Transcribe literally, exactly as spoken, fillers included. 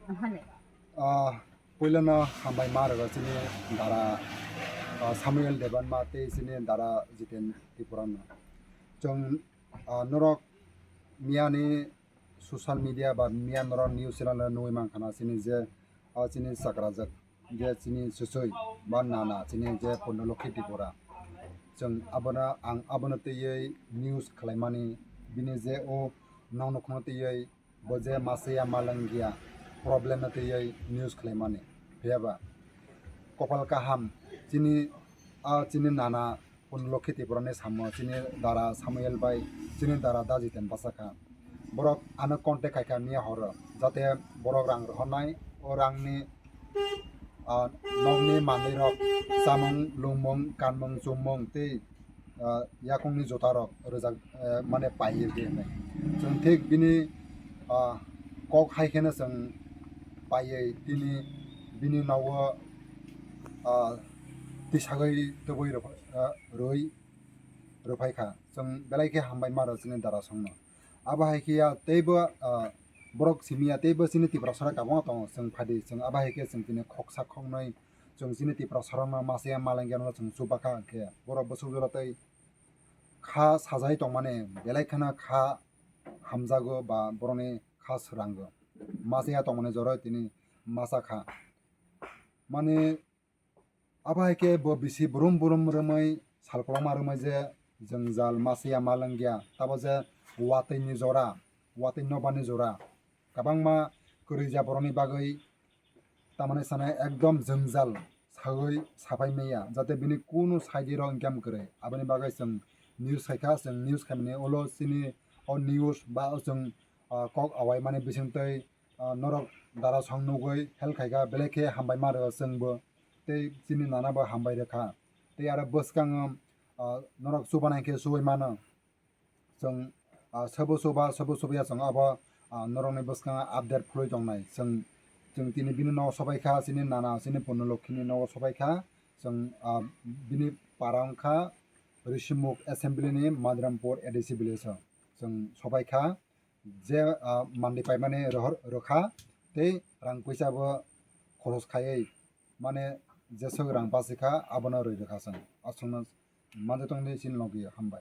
Ophani. Ah, puilano hambai ma rwgo chini dara, ah, Samuel Debbarma tei chini dara Jiten Tripura no. Chwng, ah, norok miyani social media ba miya norok news channel o nugwi mankha na chini je, ah, chini chakrajak je chini swchwi ba nana chini je Purno Lokhi Tripura. Chwng abono, ang abono twiwi news khlaimani bini je o nokno twiwi bo je masa ya malwng ya problem no twiwi news khlaimani. Phiya ba kopal kaham chini, a chini nana Purno Lokhi Tripura ni samo chini dara Samuel bai chini dara da Jiten bachakha. Borok ano contact khaikha miya horo jate borok rang rohornai, o rangni, ah, nokni manwirok, chamung, lungmung, kanmung, chummung tei, ah, yakungni jutarok rwjak, eh, mane paiwi rw di hwnwi. Chwng thik bini, ah, kok hai kheno chwng paiwi tini bini nogo, ah, tisagwi tubui rw-, ah, rwi rwphai kha. Chwng belai khe hambai ma rw chini dara songno. Abo hai khe ya teibo, ah, borok simi ya teibo chini Tiprasarok kwbangma tongo, chwng phai di, chwng abo hai khe chwng tini khoksa khoknwi chwng chini Tiprasarokno masa ya malwng ya no chwng chuba kha, hwnkhe borok bwswk jora tei kha sajai tongmani belai kheno kha hamjago ba borokni kha swrango. Masa ya tongmani jora tini masa kha. Mani Abo hai khe bo bisi brum brum rwmwi sal kwbangma rwmwi je jwngjal masa ya malwng ya, tabo je watwi ni jora, watwi nobar ni jora kwbangma kwrwi ya borok ni bagwi, tamani sanai ekdom jwngjal sawi sapai maya, jate bini kunu saidi rok hwnkhe kwrwi. Aboni bagwi chwng news khai kha, chwng news khaimani ulo chini o news ba o chwng, ah, kok awai mani bisingtwi, ah, norok dara song nugwi help khaikha, belai khe hambai ma rwkha chwngbo tei chini nana bo hambai rwkha. Tei aro bwskango, ah, norok chubanai khe chubai mano. Chwng, ah, sobo chuba, sobo chuba ya chwng abo, ah, norokni bwskango update phulwi tongnai. Chwng, chwng tini bini nogo sobai kha, chini nana, chini Purno Lokhi ni nogo sobai kha. Chwng, ah, bini para wngkha Rishimukh Assembly ni Madirampur A D C village o. Chwng sobai kha. Je, ah, mandi paimani rohor rwkha tei rang puisa bo khoros khaiwi, mane jeswk rang bachikha abono rwi rwkha chwng. Aswkno manjak tongdi chini logi, hambai.